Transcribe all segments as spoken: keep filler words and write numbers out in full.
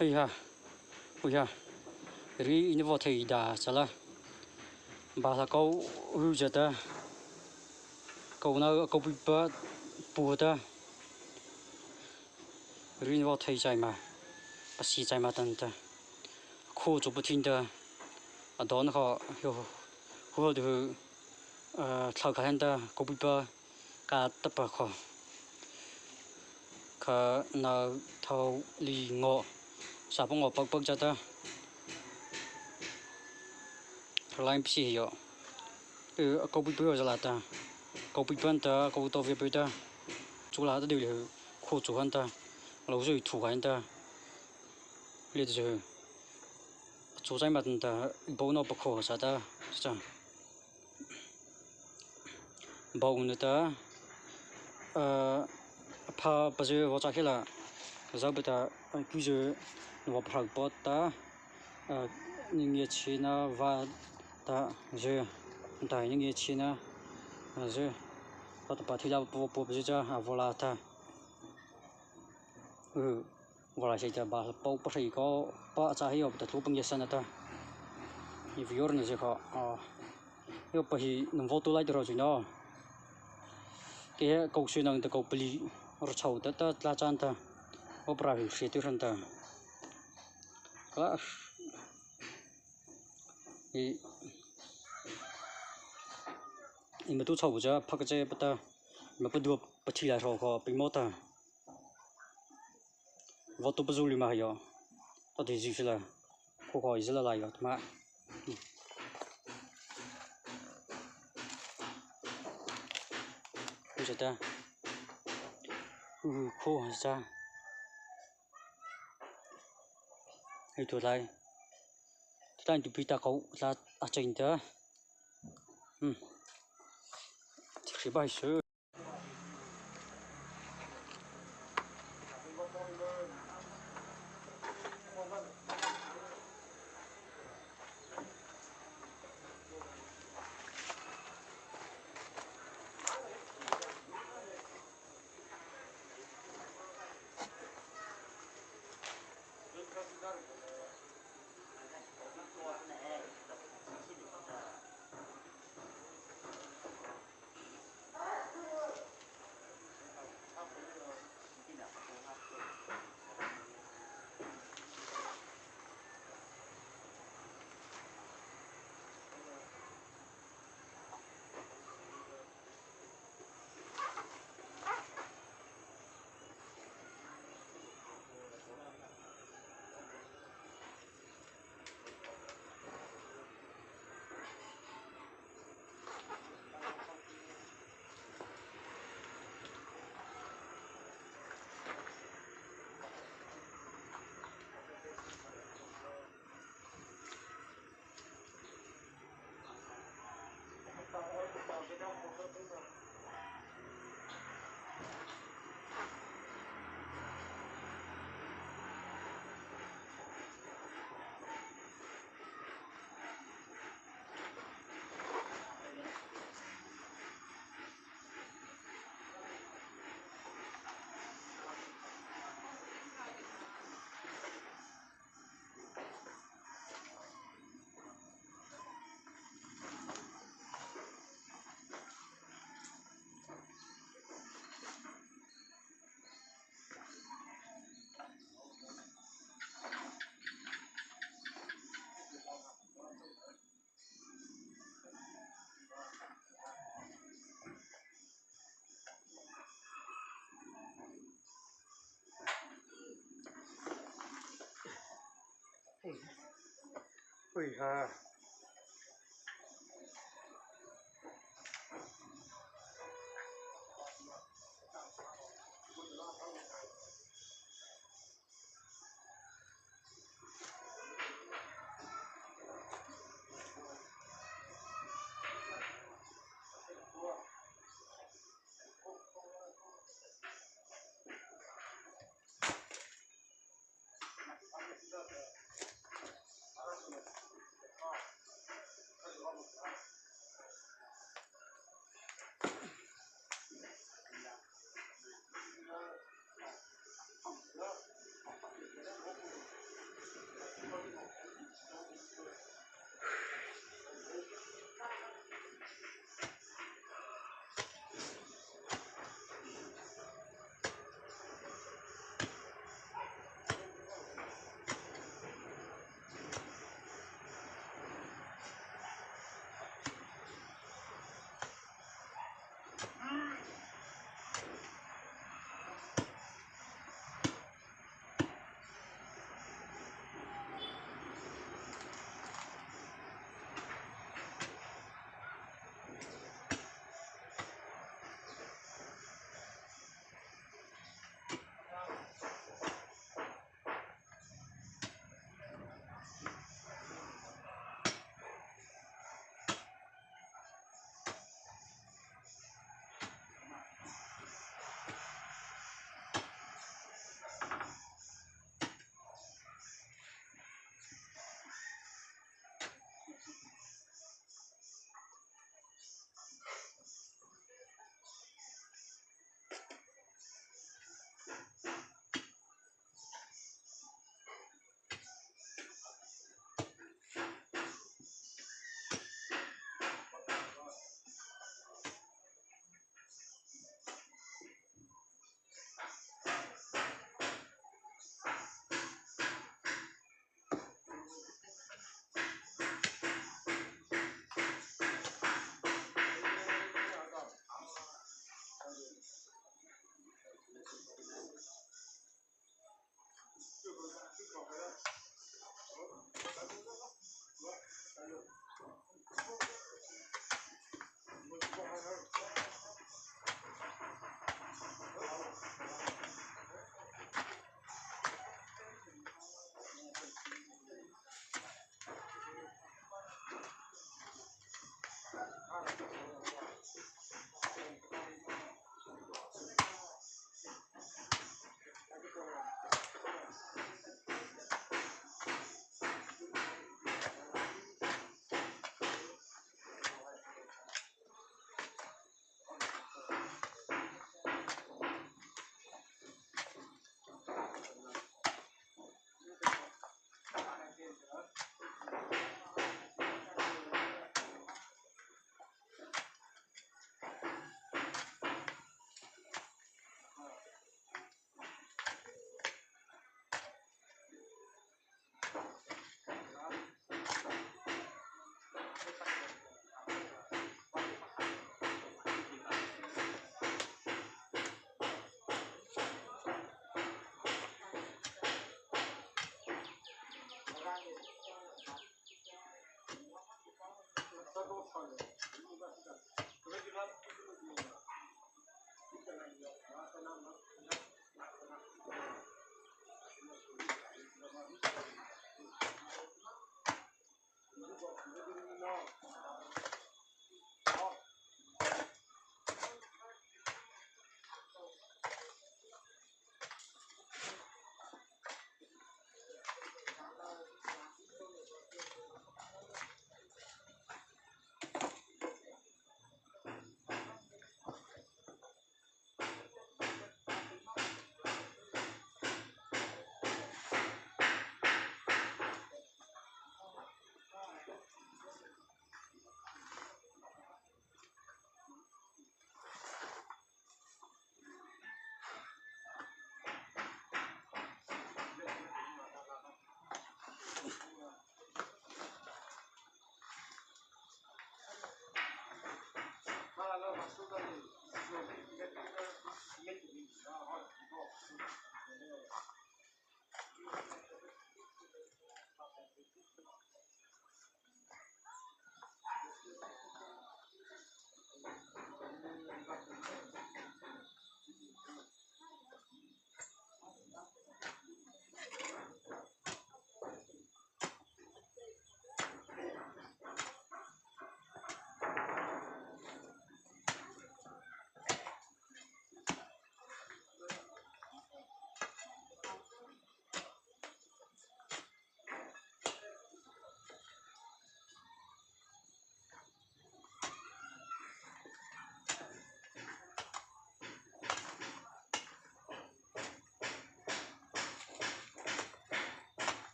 Pei ha, pei ha. Ri eina vaw thei da sala. Ba la kô ru za ta. Kô na kô pi pa pu ta. Ri eina vaw thei chai ma. Pasi chai ma tan ta. Kho chu pu thin ta. A don kha yo. Hu ha du. A thlau kha hen ta kô pi pa. Ka ta pa kho. Kha na thau li ngo. Sa pa ngo pak pak za ta. Thau lai pisi yo. Ơ, kô pi pa yo za la ta. Kô pi pa ta, kô to ve pa ta. Chu la ta de le. Kho chu han ta. Lo zui thu han ta. Le zui. Chu chai ma ta. Bo no pa kho sa ta. Sa. Bo na ta, a, pha pa zui vaw cha khela, zau pa ta, a, ku zui, vaw pha pa ta, a, ni nge chi na va ta zui, ta ni nge chi na, a, zui, pa ta pa thi la pa pa pa zui cha, a, vaw la ta. U. Vaw la sai ta ba pô pa sai ko pa cha hi o ta thu pa nge sa na ta. I vior na zi ko. A. Yo pa hi nung vaw tu lai ta ro zi no. Ke he kô su nang ta kô pali. Ro chau ta ta tla chan ta. O pra hi se tu ran ta. Ka. I. I ma tu chau za pha ka che pa ta. Ma pa du pa thi la ro ko pi mo ta. Vaw tu pa zu li ma yo. Ta de zi la. Ko ko zi la la yo ma. Ku sa ta. U ko sa. Hei tu lai. Tu lai tu pi ta ko la a chen ta. Hmm. Ti ba su. Ui ha.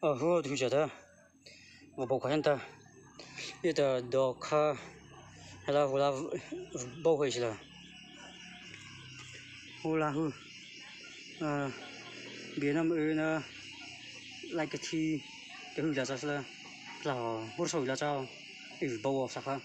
A hu tu cha ta, vaw bô kha ta, ei ta do kha, hala hu la, bô hei sila, hu la hu, a, bie na ma na, lai ka thi, ka hu la cha sila, la, hu so la cha, ei bô sa kha.